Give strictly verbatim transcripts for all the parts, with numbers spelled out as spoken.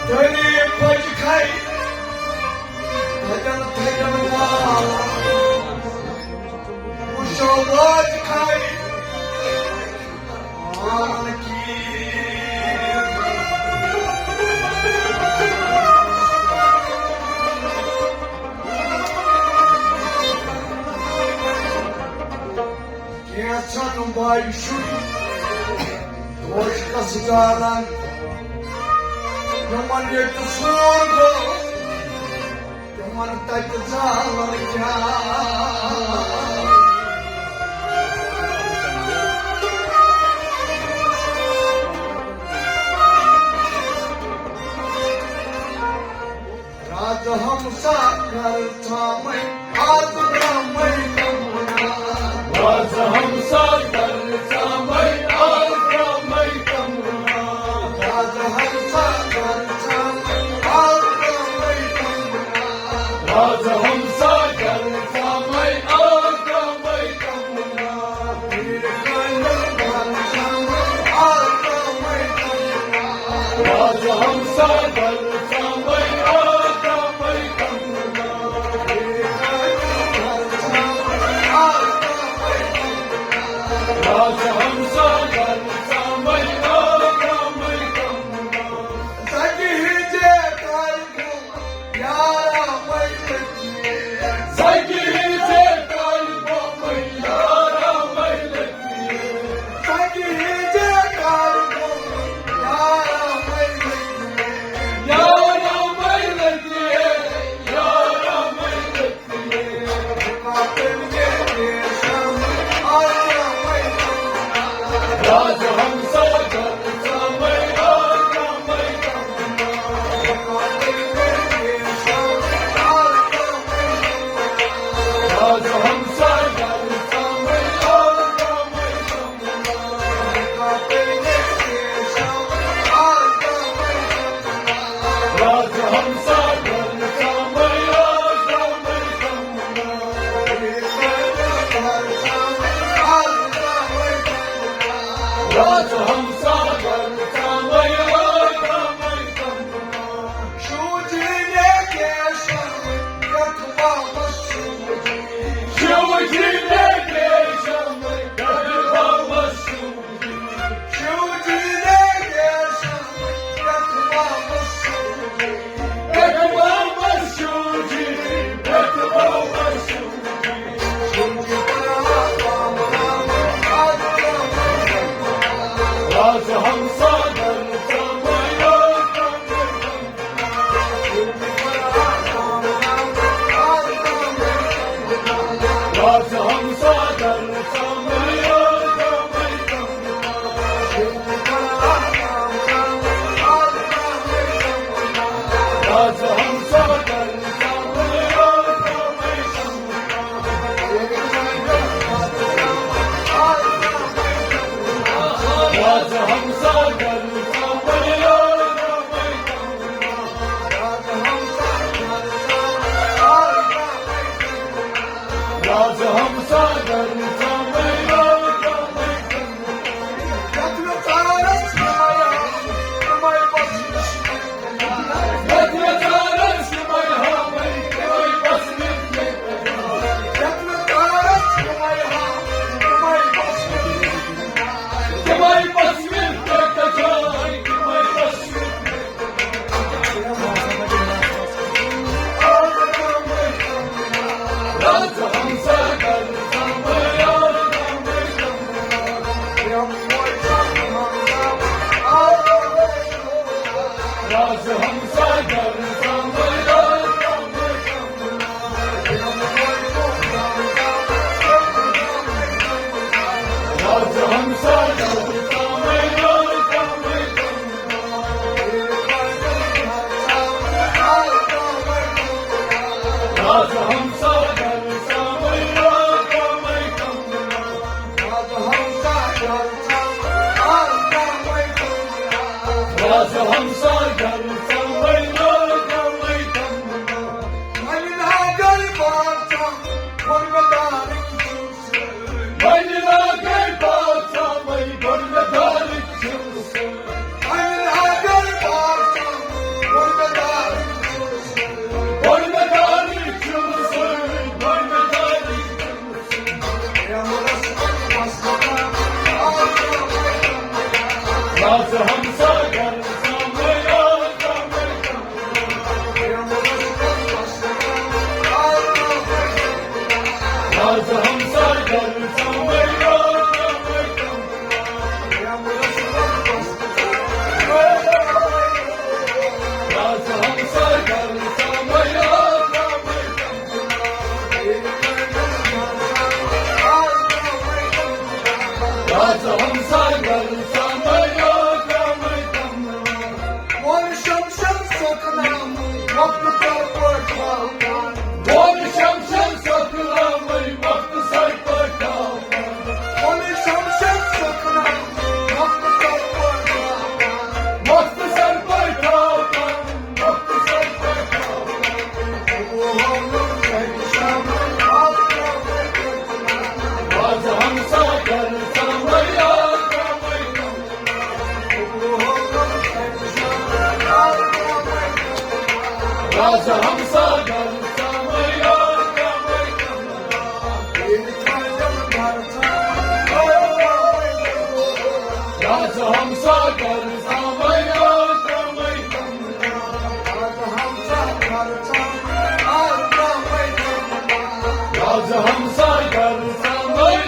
دٔری پھٔج کھے، تھدٮ۪ن تھدٮ۪ن وال۔ وٕچھو وٲج کھے، مانن کی۔ کینٛژھن بایہِ شُرۍ دوشکس زالان، یِمن ییٚتہِ سور گوٚو، تِمن تتہِ زالن کیٛاہ؟ راز ہمسا کر ژامے، آز ترامے کمنا۔ راز ہمسا کر ژامے، آز ترامے کمنا۔ راز ہمسا کر ژامے، آز ترامے کمنا۔ راز ہمسا کر ژامے، آز ترامے کمنا۔ راز ہمسا کر ژامے، آز ترامے کمنا۔ راز ہمسا کر ژامے، آز ترامے کمنا۔ زگہِ ہٕنٛدِ کارِ یارا مَے لٔگِتھ۔ زگہِ ہٕنٛدِ کارِ گوٚمُت یارا مَے لٔگِتھ۔ زگہِ ہٕنٛدِ کارِ گوٚمُت یارا مَے لٔگِتھ۔ یارا مَے لٔگِتھ، یارا مَے لٔگِتھ۔ راز ہمسا کر ژامے، آز ترامے کمنا۔ راز ہمسا کر ژامے، آز ترامے کمنا۔ راز ہمسا کر ژامے، آز ترامے کمنا۔ راز ہمسا کر ژامے، آز ترامے کمنا۔ شوٗجی نے کیشم، یتھ بابس شوٗجی۔ شوٗجی نے کیشم، یتھ بابس شوٗجی۔ شوٗجی نے کیشم، یتھ بابس شوٗجی۔ یتھ بابس شوٗجی، یتھ بابس شوٗجی۔ شوٗجی پرا پام رام، آج رام۔ راز ہمسا کر ژامے، آز ترامے کمنا۔ راز ہمسا کر ژامے، آز ترامے کمنا۔ راز ہمسا کر ژامے، آز ترامے کمنا۔ راز ہمسا کر ژامے، آز ترامے کمنا۔ راز ہمسا کر ژامے، آز ترامے کمنا۔ راز ہمسا کر ژامے، آز ترامے کمنا۔ یتھ نہٕ ژارس یِمے ہاوٕنۍ، تِمے بس۔ یتھ نہٕ ژارس یِمے ہاوٕنۍ، تِمے بس۔ یتھ نہٕ ژارس یِمے ہاوٕنۍ، تِمے بس۔ تِمے بس۔ ہمساگر سامیا، راز ہمساگر سامیا، راز ہمساگر سامیا، راز ہمساگر سامیا، وول شمشیر سکھنامٕے مۄختصر پٲٹھۍ تھاوان۔ وول شمشیر سکھنامٕے مۄختصر پٲٹھۍ تھاوان۔ وول شمشیر سکھنامٕے مۄختصر پٲٹھۍ تھاوان۔ مۄختصر پٲٹھۍ تھاوان۔ مۄختصر پٲٹھۍ تھاوان۔ وول شمشیر سکھنامٕے مۄختصر پٲٹھۍ تھاوان۔ راز ہمساگر سامیا، راز راز ہمساگر سامیا، راز ہمساگر سامیا، راز ہمساگر سامیا۔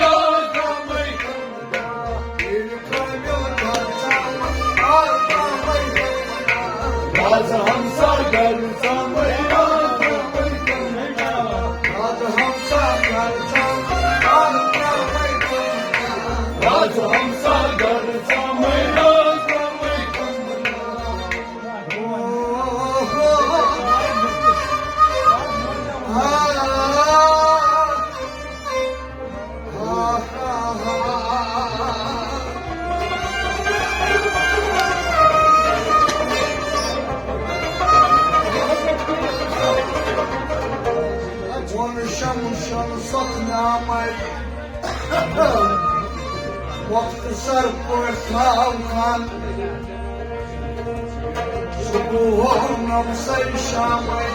راز ہمساگر سامیا، راز ہمساگر سامیا، راز ہمساگر سامیا۔ وول شمشیر سکھنامٕے مۄختصر پٲٹھۍ تھاوان۔ صبحن سٕے شامٕے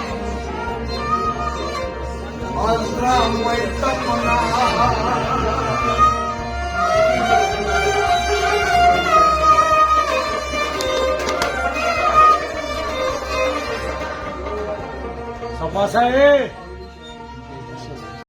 از درٛامٕے تمنا۔ صفا سا اے۔